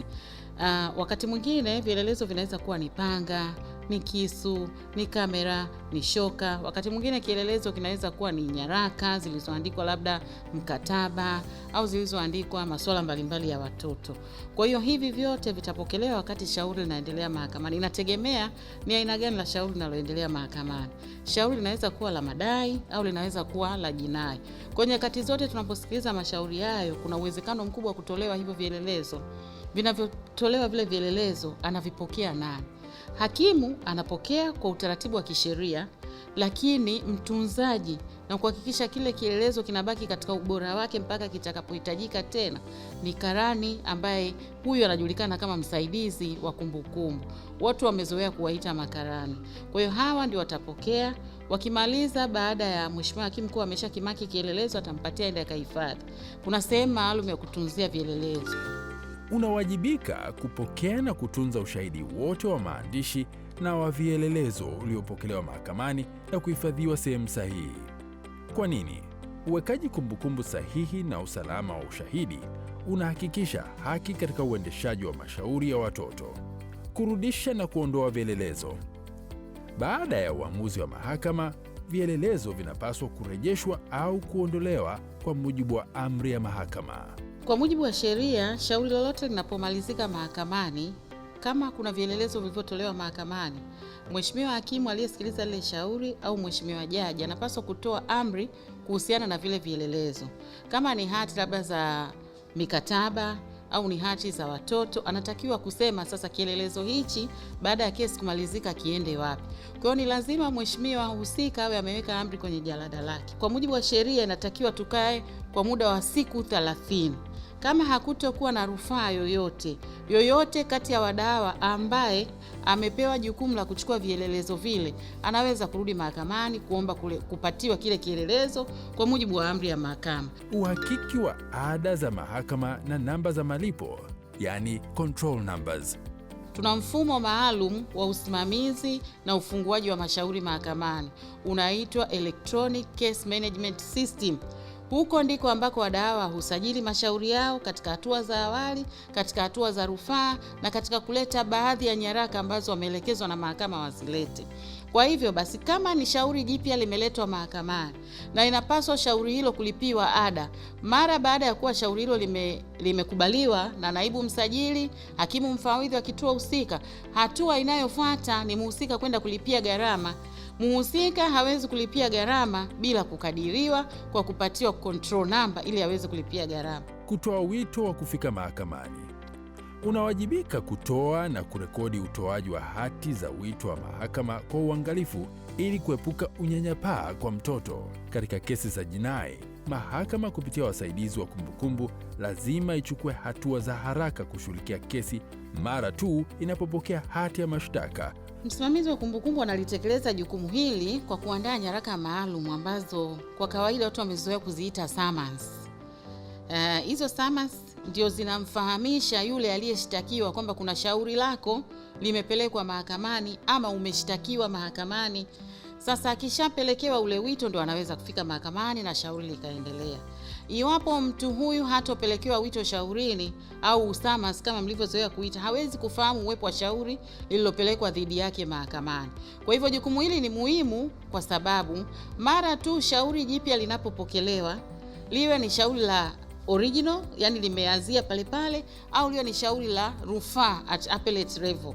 Wakati mwingine vielelezo vinaweza kuwa ni panga, ni kisu, ni kamera, ni shoka. Wakati mwingine kielelezo kinaweza kuwa ni nyaraka zilizoandikwa labda mkataba au zilizoandikwa masuala mbalimbali ya watoto. Kwa hiyo hivi vyote vitapokelewa wakati shauri linaendelea mahakamani. Inategemea ni aina gani la shauri linaloendelea mahakamani. Shauri linaweza kuwa la madai au linaweza kuwa la jinai. Kwa nyakati zote tunaposikiliza mashauri hayo, kuna uwezekano mkubwa kutolewa hivyo vielelezo. Vinavyotolewa vile vielelezo anavipokea nani? Hakimu anapokea kwa utaratibu wa kisheria, lakini mtunzaji na kuhakikisha kile kielelezo kinabaki katika ubora wake mpaka kitakapohitajika tena ni karani, ambaye huyu anajulikana kama msaidizi wa kumbukumbu. Watu wamezoea kuwaita makarani. Kwa hiyo hawa ndio watapokea. Wakimaliza, baada ya mheshimiwa hakimu kuwa ameshakimaki kielelezo, atampatia aende akahifadhi. Kuna sehemu maalum ya kutunzia vielelezo. Unawajibika kupokea na kutunza ushahidi wote wa maandishi na wa vielelezo uliopokelewa mahakamani na kuhifadhiwa sehemu sahihi. Kwa nini? Uwekaji kumbukumbu sahihi na usalama wa ushahidi unahakikisha haki katika uendeshaji wa mashauri ya watoto. Kurudisha na kuondoa vielelezo. Baada ya uamuzi wa mahakama, vielelezo vinapaswa kurejeshwa au kuondolewa kwa mujibu wa amri ya mahakama. Kwa mujibu wa sheria, shauri lolote linapomalizika mahakamani, kama kuna vielelezo vilivyotolewa mahakamani, mheshimiwa hakimu aliyesikiliza lile shauri au mheshimiwa jaji anapaswa kutoa amri kuhusiana na vile vielelezo. Kama ni hati labda za mikataba au ni hati za watoto, anatakiwa kusema sasa kielelezo hichi baada ya kesi kumalizika kiende wapi. Kwa hiyo ni lazima mheshimiwa husika awe ameweka amri kwenye jalada lake. Kwa mujibu wa sheria, inatakiwa tukae kwa muda wa siku 30. Kama hakutokuwa na rufaa yoyote yoyote kati ya wadawa ambaye amepewa jukumu la kuchukua vielelezo vile, anaweza kurudi mahakamani kuomba kupatiwa kile kielelezo kwa mujibu wa amri ya mahakama. Uhakiki wa ada za mahakama na namba za malipo, yani control numbers. Tuna mfumo maalum wa usimamizi na ufunguaji wa mashauri mahakamani unaitwa Electronic Case Management System. Huko ndiko ambako wadawa husajili mashauri yao katika hatua za awali, katika hatua za rufaa na katika kuleta baadhi ya nyaraka ambazo wameelekezwa na mahakama wazilete. Kwa hivyo basi, kama ni shauri jipya limeletwa mahakamani na inapaswa shauri hilo kulipiwa ada, mara baada ya kuwa shauri hilo limekubaliwa na naibu msajili, hakimu mfawidhi wa kituo husika, hatua inayofuata ni muhusika kwenda kulipia gharama. Muhusika hawezi kulipia gharama bila kukadiriwa kwa kupatiwa control number ili aweze kulipia gharama. Kutoa wito wa kufika mahakamani. Unawajibika kutoa na kurekodi utoaji wa hati za wito wa mahakama kwa uangalifu ili kuepuka unyanyapaa kwa mtoto. Katika kesi za jinai, mahakama kupitia wasaidizi wa kumbukumbu lazima ichukue hatua za haraka kushughulikia kesi mara tu inapopokea hati ya mashtaka. Msimamizi wa kumbukumbu analitekeleza jukumu hili kwa kuandaa nyaraka maalum ambazo kwa kawaida watu wamezoea kuziita summons. Hizo summons ndio zinamfahamisha yule aliyeshtakiwa kwamba kuna shauri lako limepelekwa mahakamani ama umeshtakiwa mahakamani. Sasa akishapelekewa ule wito ndo anaweza kufika mahakamani na shauri likaendelea. Iwapo mtu huyu hatopelekewa wito shaurini au summons kama mlivyozoea kuita, hawezi kufahamu uwepo wa shauri lililopelekwa dhidi yake mahakamani. Kwa hivyo jukumu hili ni muhimu kwa sababu mara tu shauri jipya linapopokelewa, liwe ni shauri la original, yani limeanzia pale pale, au liwe ni shauri la rufaa at appellate level,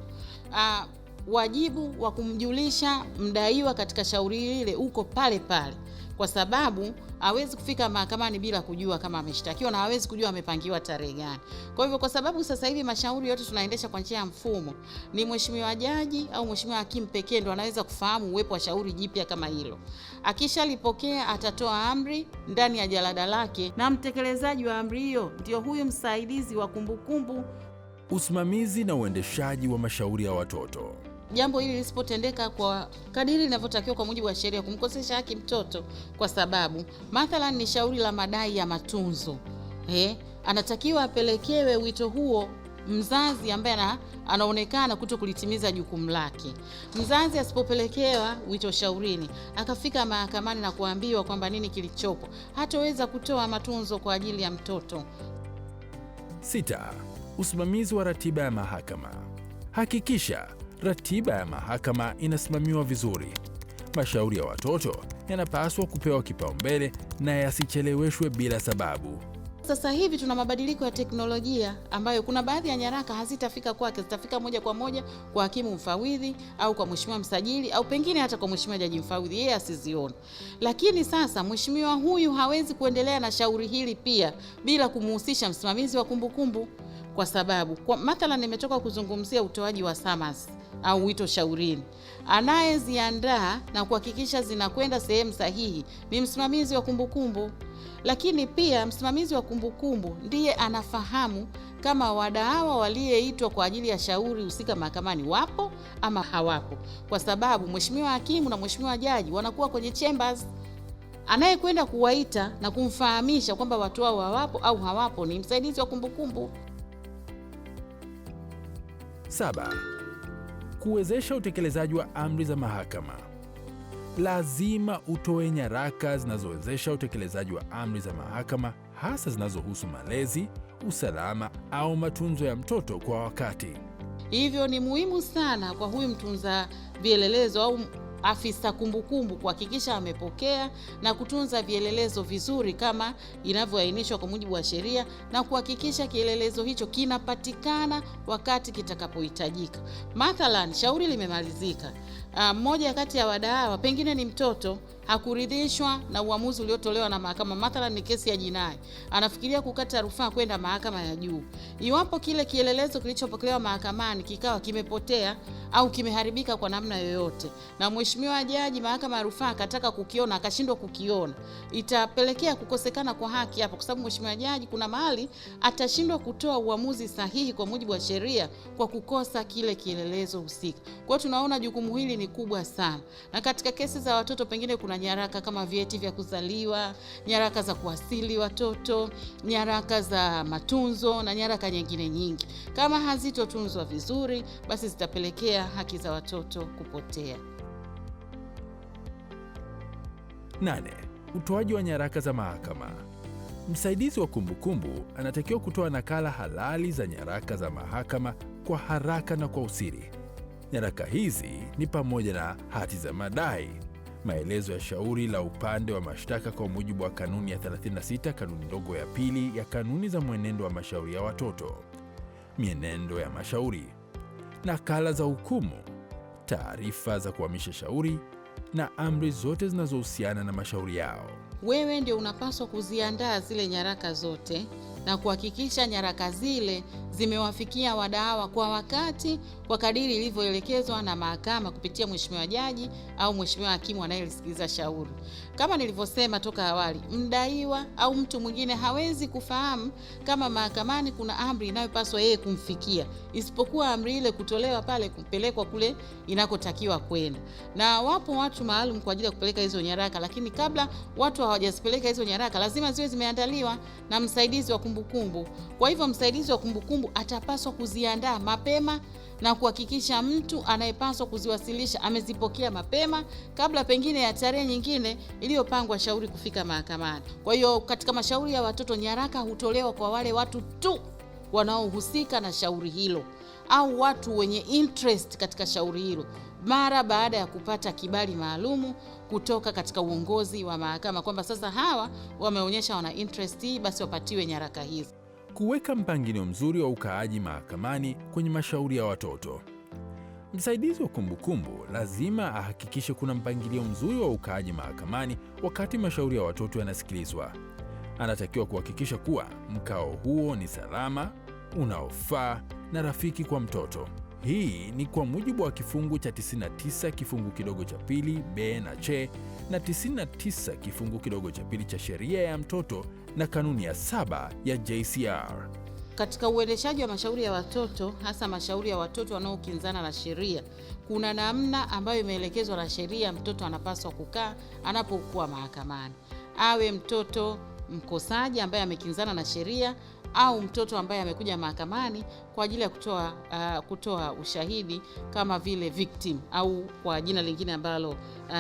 wajibu wa kumjulisha mdaiwa katika shauri lile uko pale pale, kwa sababu hawezi kufika mahakamani bila kujua kama ameshtakiwa na hawezi kujua amepangiwa tarehe gani. Kwa hivyo, kwa sababu sasa hivi mashauri yote tunaendesha kwa njia ya mfumo, ni mheshimiwa jaji au mheshimiwa hakimu pekee ndo anaweza kufahamu uwepo wa shauri jipya kama hilo. Akishalipokea atatoa amri ndani ya jalada lake, na mtekelezaji wa amri hiyo ndio huyu msaidizi wa kumbukumbu. Usimamizi na uendeshaji wa mashauri ya watoto. Jambo hili lisipotendeka kwa kadiri linavyotakiwa kwa mujibu wa sheria, kumkosesha haki mtoto, kwa sababu mathalan ni shauri la madai ya matunzo, anatakiwa apelekewe wito huo mzazi ambaye anaonekana kuto kulitimiza jukumu lake. Mzazi asipopelekewa wito shaurini, akafika mahakamani na kuambiwa kwamba nini kilichopo, hatoweza kutoa matunzo kwa ajili ya mtoto. 6. Usimamizi wa ratiba ya mahakama. Hakikisha ratiba ya mahakama inasimamiwa vizuri. Mashauri ya watoto yanapaswa kupewa kipaumbele na yasicheleweshwe bila sababu. Sasa hivi tuna mabadiliko ya teknolojia ambayo kuna baadhi ya nyaraka hazitafika kwake, zitafika moja kwa moja kwa hakimu mfawidhi au kwa mheshimiwa msajili au pengine hata kwa mheshimiwa jaji mfawidhi, yeye asizione. Lakini sasa mheshimiwa huyu hawezi kuendelea na shauri hili pia bila kumuhusisha msimamizi wa kumbukumbu, kwa sababu kwa mathalan nimetoka kuzungumzia utoaji wa summons au wito shaurini, anayeziandaa na kuhakikisha zinakwenda sehemu sahihi ni msimamizi wa kumbukumbu. Lakini pia msimamizi wa kumbukumbu ndiye anafahamu kama wadaawa walioitwa kwa ajili ya shauri husika mahakamani wapo ama hawapo, kwa sababu mheshimiwa hakimu na mheshimiwa jaji wanakuwa kwenye chambers. Anayekwenda kuwaita na kumfahamisha kwamba watu hao hawapo au hawapo ni msaidizi wa kumbukumbu. 7. Kuwezesha utekelezaji wa amri za mahakama. Lazima utoe nyaraka zinazowezesha utekelezaji wa amri za mahakama, hasa zinazohusu malezi, usalama au matunzo ya mtoto kwa wakati. Hivyo ni muhimu sana kwa huyu mtunza vielelezo au afisa kumbukumbu kuhakikisha amepokea na kutunza vielelezo vizuri kama inavyoainishwa kwa mujibu wa sheria, na kuhakikisha kielelezo hicho kinapatikana wakati kitakapohitajika. Mathalan, shauri limemalizika, Mmoja kati ya wadaawa pengine ni mtoto hakuridhishwa na uamuzi uliotolewa na mahakama, mathalan ni kesi ya jinai, anafikiria kukata rufaa kwenda mahakama ya juu. Iwapo kile kielelezo kilichopokelewa mahakamani kikawa kimepotea au kimeharibika kwa namna yoyote, na mheshimiwa jaji mahakama ya rufaa akataka kukiona akashindwa kukiona, itapelekea kukosekana kwa haki hapo, kwa sababu mheshimiwa jaji kuna mahali atashindwa kutoa uamuzi sahihi kwa mujibu wa sheria kwa kukosa kile kielelezo husika. Kwa hiyo tunaona jukumu hili ni kubwa sana, na katika kesi za watoto pengine kuna nyaraka kama vyeti vya kuzaliwa, nyaraka za kuwasili watoto, nyaraka za matunzo na nyaraka nyingine nyingi. Kama hazitotunzwa vizuri, basi zitapelekea haki za watoto kupotea. 8. Utoaji wa nyaraka za mahakama. Msaidizi wa kumbukumbu anatakiwa kutoa nakala halali za nyaraka za mahakama kwa haraka na kwa usiri. Nyaraka hizi ni pamoja na hati za madai, maelezo ya shauri la upande wa mashtaka kwa mujibu wa kanuni ya 36 kanuni ndogo ya pili ya kanuni za mwenendo wa mashauri ya watoto, mienendo ya mashauri, nakala za hukumu, taarifa za kuhamisha shauri na amri zote zinazohusiana na mashauri yao. Wewe ndio unapaswa kuziandaa zile nyaraka zote na kuhakikisha nyaraka zile zimewafikia wadaawa kwa wakati, kwa kadiri ilivyoelekezwa na mahakama kupitia mheshimiwa jaji au mheshimiwa hakimu anayelisikiliza shauri. Kama nilivyosema toka awali, mdaiwa au mtu mwingine hawezi kufahamu kama mahakamani kuna amri inayopaswa yeye kumfikia, isipokuwa amri ile kutolewa pale, kupelekwa kule inakotakiwa kwenda. Na wapo watu maalum kwa ajili ya kupeleka hizo nyaraka, lakini kabla watu hawajazipeleka hizo nyaraka, lazima ziwe zimeandaliwa na msaidizi wa kumbukumbu. Kwa hivyo msaidizi wa kumbukumbu atapaswa kuziandaa mapema na kuhakikisha mtu anayepaswa kuziwasilisha amezipokea mapema kabla pengine ya tarehe nyingine iliyopangwa shauri kufika mahakamani. Kwa hiyo katika mashauri ya watoto, nyaraka hutolewa kwa wale watu tu wanaohusika na shauri hilo au watu wenye interest katika shauri hilo, mara baada ya kupata kibali maalumu kutoka katika uongozi wa mahakama kwamba sasa hawa wameonyesha wana interest hii, basi wapatiwe nyaraka hizi. Kuweka mpangilio mzuri wa ukaaji mahakamani kwenye mashauri ya watoto. Msaidizi wa kumbukumbu lazima ahakikishe kuna mpangilio mzuri wa ukaaji mahakamani wakati mashauri ya watoto yanasikilizwa. Anatakiwa kuhakikisha kuwa mkao huo ni salama, unaofaa na rafiki kwa mtoto. Hii ni kwa mujibu wa kifungu cha 99 kifungu kidogo cha pili B na C na 99 kifungu kidogo cha pili cha sheria ya mtoto na kanuni ya 7 ya JCR. Katika uendeshaji wa mashauri ya watoto, hasa mashauri ya watoto wanaokinzana na sheria, kuna namna ambayo imeelekezwa na sheria mtoto anapaswa kukaa anapokuwa mahakamani, awe mtoto mkosaji ambaye amekinzana na sheria au mtoto ambaye amekuja mahakamani kwa ajili ya kutoa ushahidi kama vile victim, au kwa jina lingine ambalo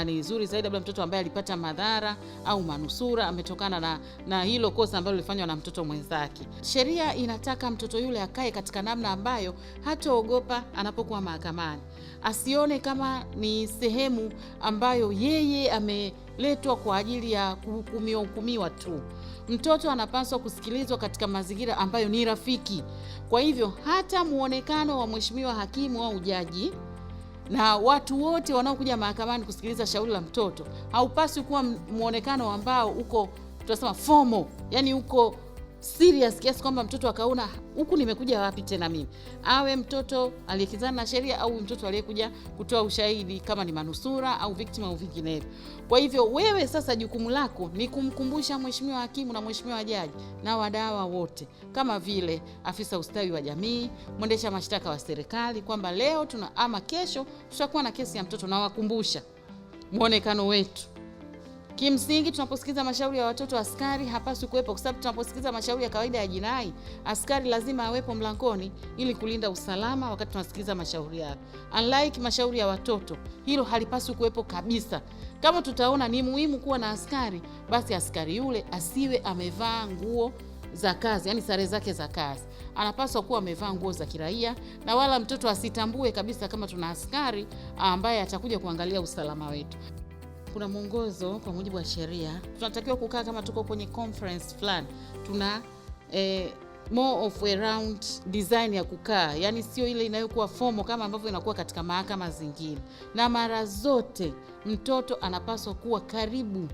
ni zuri zaidi, labda mtoto ambaye alipata madhara au manusura ametokana na hilo kosa ambalo lilifanywa na mtoto mwenzake. Sheria inataka mtoto yule akae katika namna ambayo hataogopa anapokuwa mahakamani, asione kama ni sehemu ambayo yeye ameletwa kwa ajili ya kuhukumiwa tu. Mtoto anapaswa kusikilizwa katika mazingira ambayo ni rafiki. Kwa hivyo hata muonekano wa mheshimiwa hakimu au jaji na watu wote wanaokuja mahakamani kusikiliza shauri la mtoto haupaswi kuwa muonekano ambao uko, tunasema formal, yani uko serious kiasi kwamba mtoto akaona huku nimekuja wapi tena mimi. Awe mtoto aliyekinzana na sheria au mtoto aliyekuja kutoa ushahidi kama ni manusura au victim au vinginevyo. Kwa hivyo wewe sasa jukumu lako ni kumkumbusha mheshimiwa hakimu na mheshimiwa jaji na wadawa wote kama vile afisa ustawi wa jamii, mwendesha mashtaka wa serikali kwamba leo tuna ama kesho tutakuwa na kesi ya mtoto, na wakumbusha muonekano wetu. Kimsingi tunaposikiza mashauri ya watoto, askari hapaswi kuwepo, kwa sababu tunaposikiza mashauri ya kawaida ya jinai, askari lazima awepo mlangoni ili kulinda usalama wakati tunasikiza mashauri yao. Unlike mashauri ya watoto, hilo halipaswi kuwepo kabisa. Kama tutaona ni muhimu kuwa na askari, basi askari yule asiwe amevaa nguo za kazi, yani sare zake za kazi. Anapaswa kuwa amevaa nguo za kiraia, na wala mtoto asitambue kabisa kama tuna askari ambaye atakuja kuangalia usalama wetu. Kuna mwongozo kwa mujibu wa sheria, tunatakiwa kukaa kama tuko kwenye conference fulani, tuna more of a round design ya kukaa, yani sio ile inayokuwa fomo kama ambavyo inakuwa katika mahakama zingine. Na mara zote mtoto anapaswa kuwa karibu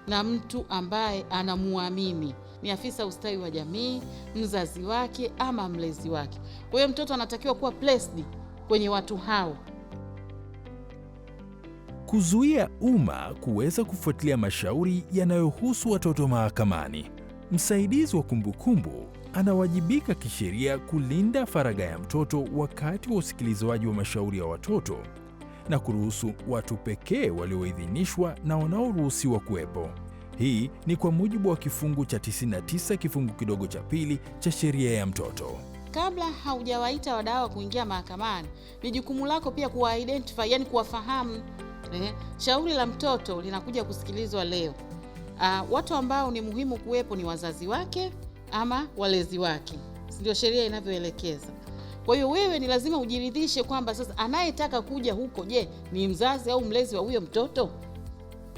na mtu ambaye anamuamini, ni afisa ustawi wa jamii, mzazi wake ama mlezi wake. Kwa hiyo mtoto anatakiwa kuwa placed kwenye watu hao. Kuzuia umma kuweza kufuatilia mashauri yanayohusu watoto mahakamani. Msaidizi wa kumbukumbu anawajibika kisheria kulinda faragha ya mtoto wakati wa usikilizwaji wa mashauri ya watoto na kuruhusu watu pekee walioidhinishwa na wanaoruhusiwa kuwepo. Hii ni kwa mujibu wa kifungu cha 99 kifungu kidogo cha pili cha sheria ya mtoto. Kabla haujawaita wadau kuingia mahakamani, ni jukumu lako pia kuwa identify, yani kuwafahamu. Shauri la mtoto linakuja kusikilizwa leo. Watu ambao ni muhimu kuwepo ni wazazi wake ama walezi wake, ndio sheria inavyoelekeza. Kwa hiyo wewe ni lazima ujiridhishe kwamba sasa anayetaka kuja huko, je, ni mzazi au mlezi wa huyo mtoto?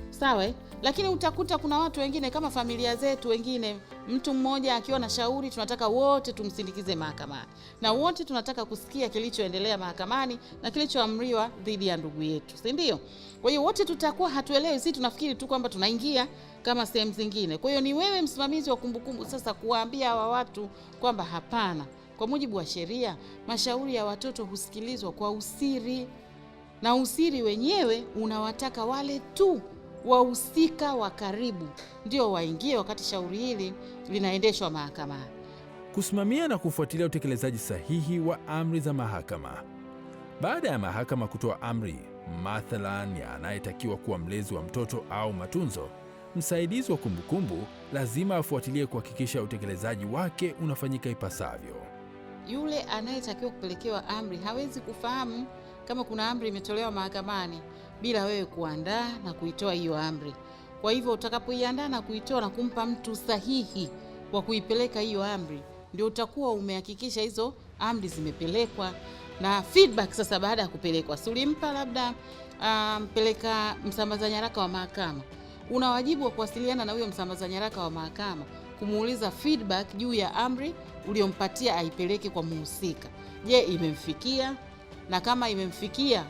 Sawa eh? Lakini utakuta kuna watu wengine kama familia zetu wengine, mtu mmoja akiwa na shauri tunataka wote tumsindikize mahakamani, na wote tunataka kusikia kilichoendelea mahakamani na kilichoamriwa dhidi ya ndugu yetu, si ndio? Kwa hiyo wote tutakuwa hatuelewi, sisi tunafikiri tu kwamba tunaingia kama sehemu zingine. Kwa hiyo ni wewe msimamizi wa kumbukumbu sasa kuwaambia hawa watu kwamba hapana, kwa mujibu wa sheria mashauri ya watoto husikilizwa kwa usiri, na usiri wenyewe unawataka wale tu wahusika wa karibu ndio waingie wakati shauri hili linaendeshwa mahakamani. Kusimamia na kufuatilia utekelezaji sahihi wa amri za mahakama. Baada ya mahakama kutoa amri, mathalan ya anayetakiwa kuwa mlezi wa mtoto au matunzo, msaidizi wa kumbukumbu lazima afuatilie kuhakikisha utekelezaji wake unafanyika ipasavyo. Yule anayetakiwa kupelekewa amri hawezi kufahamu kama kuna amri imetolewa mahakamani bila wewe kuandaa na kuitoa hiyo amri. Kwa hivyo utakapoiandaa na kuitoa na kumpa mtu sahihi wa kuipeleka hiyo amri, ndio utakuwa umehakikisha hizo amri zimepelekwa. Na feedback sasa baada ya kupelekwa, si ulimpa labda mpeleka msambaza nyaraka wa mahakama, una wajibu wa kuwasiliana na huyo msambaza nyaraka wa mahakama kumuuliza feedback juu ya amri uliompatia aipeleke kwa muhusika. Je, imemfikia? Na kama imemfikia,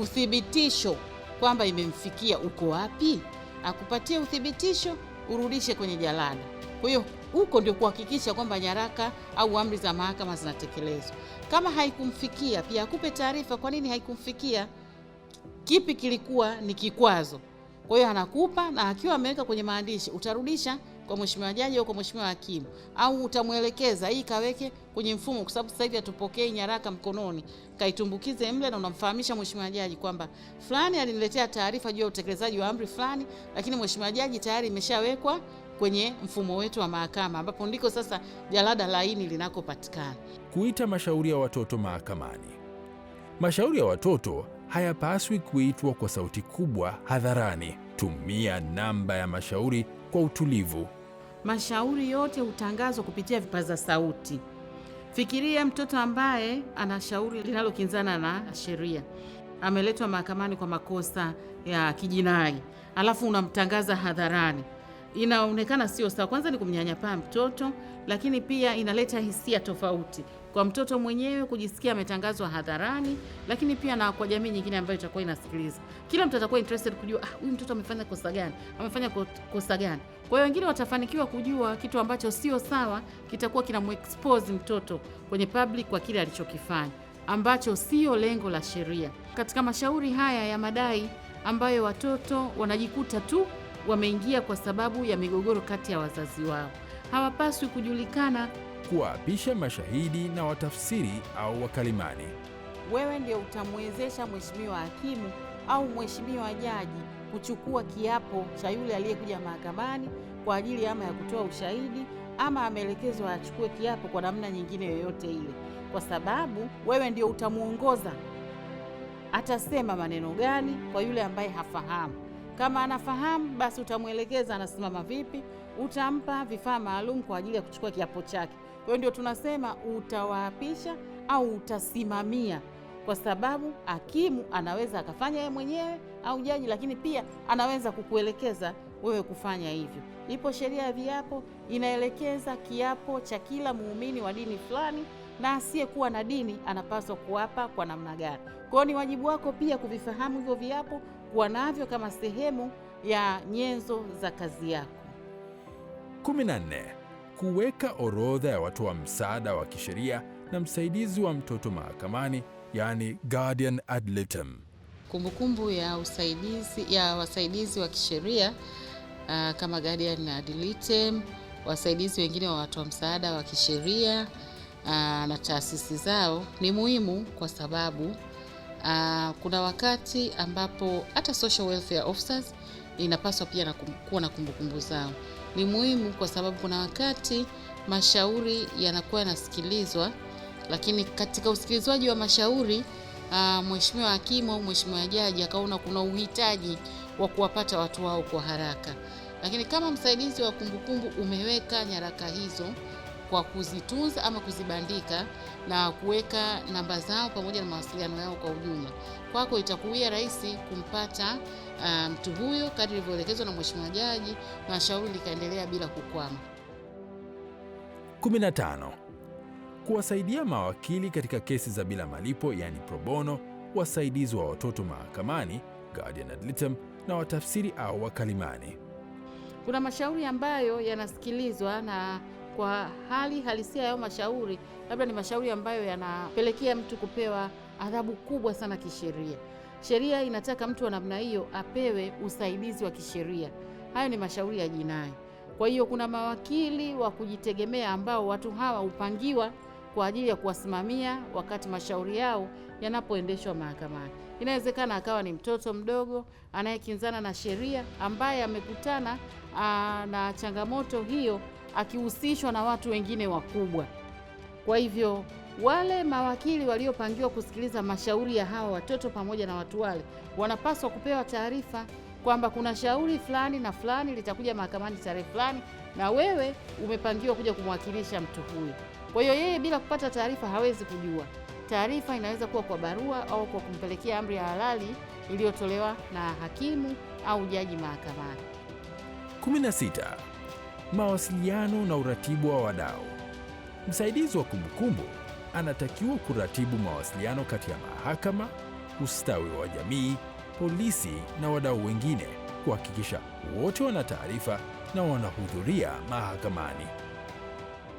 uthibitisho kwamba imemfikia uko wapi? Akupatie uthibitisho, urudishe kwenye jalada. Kwa hiyo huko ndio kuhakikisha kwamba nyaraka au amri za mahakama zinatekelezwa. Kama haikumfikia, pia akupe taarifa kwa nini haikumfikia, kipi kilikuwa ni kikwazo. Kwa hiyo anakupa, na akiwa ameweka kwenye maandishi utarudisha kwa mheshimiwa jaji au kwa mheshimiwa hakimu, au utamwelekeza hii kaweke kwenye mfumo, kwa sababu sasa hivi hatupokei nyaraka mkononi, kaitumbukize mle, na unamfahamisha mheshimiwa jaji kwamba fulani aliniletea taarifa juu ya utekelezaji wa amri fulani, lakini mheshimiwa jaji tayari imeshawekwa kwenye mfumo wetu wa mahakama, ambapo ndiko sasa jalada laini linakopatikana. Kuita mashauri ya watoto mahakamani. Mashauri ya watoto hayapaswi kuitwa kwa sauti kubwa hadharani. Tumia namba ya mashauri kwa utulivu. Mashauri yote hutangazwa kupitia vipaza sauti. Fikiria mtoto ambaye ana shauri linalokinzana na sheria, ameletwa mahakamani kwa makosa ya kijinai, alafu unamtangaza hadharani. Inaonekana sio sawa. Kwanza ni kumnyanyapaa mtoto, lakini pia inaleta hisia tofauti kwa mtoto mwenyewe kujisikia ametangazwa hadharani, lakini pia na kwa jamii nyingine ambayo itakuwa inasikiliza. Kila mtu atakuwa interested kujua huyu mtoto amefanya kosa gani, amefanya kosa gani. Kwa hiyo wengine watafanikiwa kujua kitu ambacho sio sawa, kitakuwa kinamuexpose mtoto kwenye public kwa kile alichokifanya ambacho sio lengo la sheria. Katika mashauri haya ya madai ambayo watoto wanajikuta tu wameingia kwa sababu ya migogoro kati ya wazazi wao, hawapaswi kujulikana. Kuwaapisha mashahidi na watafsiri au wakalimani. Wewe ndio utamwezesha mheshimiwa hakimu au mheshimiwa jaji kuchukua kiapo cha yule aliyekuja mahakamani kwa ajili ama ya kutoa ushahidi ama ameelekezwa achukue kiapo kwa namna nyingine yoyote ile, kwa sababu wewe ndio utamuongoza atasema maneno gani kwa yule ambaye hafahamu. Kama anafahamu, basi utamwelekeza anasimama vipi, utampa vifaa maalum kwa ajili ya kuchukua kiapo chake. Kwa hiyo ndio tunasema utawaapisha au utasimamia, kwa sababu hakimu anaweza akafanya yeye mwenyewe au jaji, lakini pia anaweza kukuelekeza wewe kufanya hivyo. Ipo sheria ya viapo inaelekeza kiapo cha kila muumini wa dini fulani, na asiyekuwa na dini anapaswa kuapa kwa namna gani. Kwa hiyo ni wajibu wako pia kuvifahamu hivyo viapo, kuwa navyo kama sehemu ya nyenzo za kazi yako. 14. Kuweka orodha ya watoa msaada wa kisheria na msaidizi wa mtoto mahakamani, yani guardian ad litem. Kumbukumbu ya usaidizi ya wasaidizi wa kisheria kama guardian ad litem, wasaidizi wengine wa watoa msaada wa kisheria na taasisi zao ni muhimu kwa sababu kuna wakati ambapo hata social welfare officers inapaswa pia na kuwa na kumbukumbu zao. Ni muhimu kwa sababu kuna wakati mashauri yanakuwa yanasikilizwa, lakini katika usikilizwaji wa mashauri mheshimiwa hakimu au mheshimiwa jaji akaona kuna uhitaji wa kuwapata watu wao kwa haraka. Lakini kama msaidizi wa kumbukumbu umeweka nyaraka hizo kwa kuzitunza ama kuzibandika na kuweka namba zao pamoja na mawasiliano yao kwa ujumla, kwako itakuwa rahisi kumpata mtu huyo kadri ilivyoelekezwa na mheshimiwa jaji, na shauri likaendelea bila kukwama. 15. Kuwasaidia mawakili katika kesi za bila malipo, yani pro bono, wasaidizi wa watoto mahakamani, guardian ad litem, na watafsiri au wakalimani. Kuna mashauri ambayo yanasikilizwa na kwa hali halisia yao mashauri labda ni mashauri ambayo yanapelekea mtu kupewa adhabu kubwa sana kisheria. Sheria inataka mtu wa namna hiyo apewe usaidizi wa kisheria. Hayo ni mashauri ya jinai. Kwa hiyo kuna mawakili wa kujitegemea ambao watu hawa hupangiwa kwa ajili ya kuwasimamia wakati mashauri yao yanapoendeshwa mahakamani. Inawezekana akawa ni mtoto mdogo anayekinzana na sheria ambaye amekutana na changamoto hiyo akihusishwa na watu wengine wakubwa. Kwa hivyo wale mawakili waliopangiwa kusikiliza mashauri ya hawa watoto pamoja na watu wale wanapaswa kupewa taarifa kwamba kuna shauri fulani na fulani litakuja mahakamani tarehe fulani, na wewe umepangiwa kuja kumwakilisha mtu huyo. Kwa hiyo yeye bila kupata taarifa hawezi kujua. Taarifa inaweza kuwa kwa barua au kwa kumpelekea amri ya halali iliyotolewa na hakimu au jaji mahakamani. 16. Mawasiliano na uratibu wa wadau. Msaidizi wa kumbukumbu anatakiwa kuratibu mawasiliano kati ya mahakama, ustawi wa jamii, polisi na wadau wengine kuhakikisha wote wana taarifa na wanahudhuria mahakamani.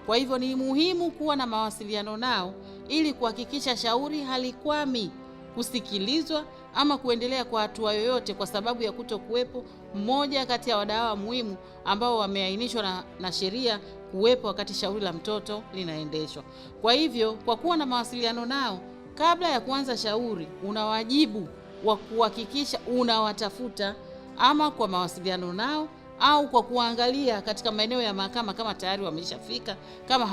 Kwa hivyo ni muhimu kuwa na mawasiliano nao ili kuhakikisha shauri halikwami kusikilizwa ama kuendelea kwa hatua yoyote kwa sababu ya kutokuwepo mmoja kati ya wadau muhimu ambao wameainishwa na sheria kuwepo wakati shauri la mtoto linaendeshwa. Kwa hivyo, kwa kuwa na mawasiliano nao kabla ya kuanza shauri, una wajibu wa kuhakikisha unawatafuta ama kwa mawasiliano nao au kwa kuangalia katika maeneo ya mahakama kama tayari wameshafika, kama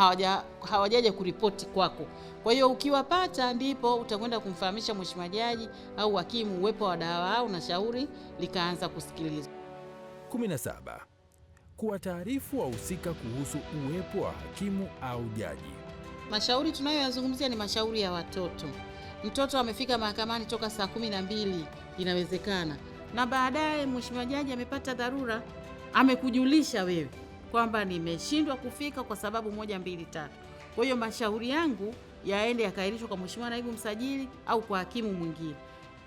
hawajaja kuripoti kwako. Kwa hiyo ukiwapata ndipo utakwenda kumfahamisha mheshimiwa jaji au hakimu uwepo wa wadau hao na shauri likaanza kusikilizwa. 17. Kuwataarifu wahusika kuhusu uwepo wa hakimu au jaji. Mashauri tunayoyazungumzia ni mashauri ya watoto. Mtoto amefika mahakamani toka saa 12 inawezekana, na baadaye mheshimiwa jaji amepata dharura, amekujulisha wewe kwamba nimeshindwa kufika kwa sababu 1, 2, 3. Kwa hiyo mashauri yangu yaende yakaahirishwa kwa mheshimiwa naibu msajili au kwa hakimu mwingine.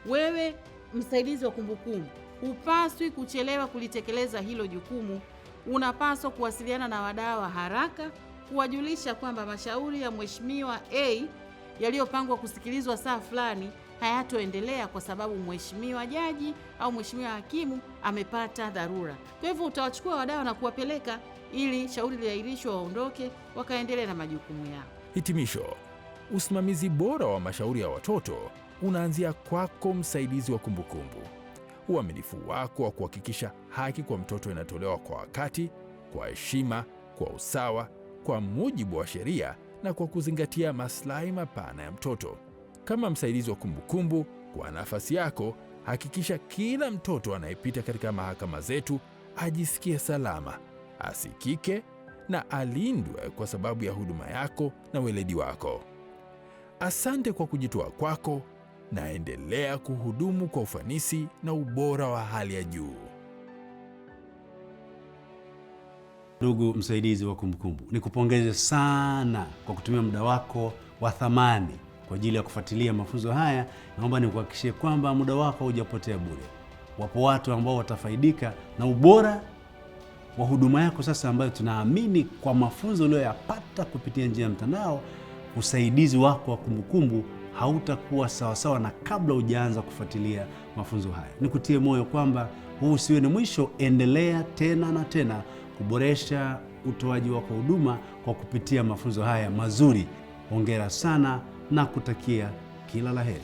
Wewe msaidizi wa kumbukumbu hupaswi kuchelewa kulitekeleza hilo jukumu. Unapaswa kuwasiliana na wadau haraka, kuwajulisha kwamba mashauri ya mheshimiwa A yaliyopangwa kusikilizwa saa fulani hayatoendelea kwa sababu mheshimiwa jaji au mheshimiwa hakimu amepata dharura. Kwa hivyo utawachukua wadau na kuwapeleka ili shauri liahirishwe, waondoke wakaendelee na majukumu yao. Hitimisho: usimamizi bora wa mashauri ya watoto unaanzia kwako, msaidizi wa kumbukumbu. Uaminifu wako wa kuhakikisha haki kwa mtoto inatolewa kwa wakati, kwa heshima, kwa usawa, kwa mujibu wa sheria na kwa kuzingatia maslahi mapana ya mtoto. Kama msaidizi wa kumbukumbu, kwa nafasi yako, hakikisha kila mtoto anayepita katika mahakama zetu ajisikie salama, asikike na alindwe kwa sababu ya huduma yako na weledi wako. Asante kwa kujitoa kwako na endelea kuhudumu kwa ufanisi na ubora wa hali ya juu. Ndugu msaidizi wa kumbukumbu, nikupongeze sana kwa kutumia muda wako wa thamani kwa ajili ya kufuatilia mafunzo haya. Naomba nikuhakikishie kwamba muda wako haujapotea bure. Wapo watu ambao watafaidika na ubora wa huduma yako sasa, ambayo tunaamini kwa mafunzo uliyoyapata kupitia njia ya mtandao, usaidizi wako wa kumbukumbu hautakuwa sawasawa na kabla hujaanza kufuatilia mafunzo haya. Nikutie moyo kwamba huu usiwe ni mwisho, endelea tena na tena kuboresha utoaji wako huduma kwa kupitia mafunzo haya mazuri. Hongera sana na kutakia kila la heri.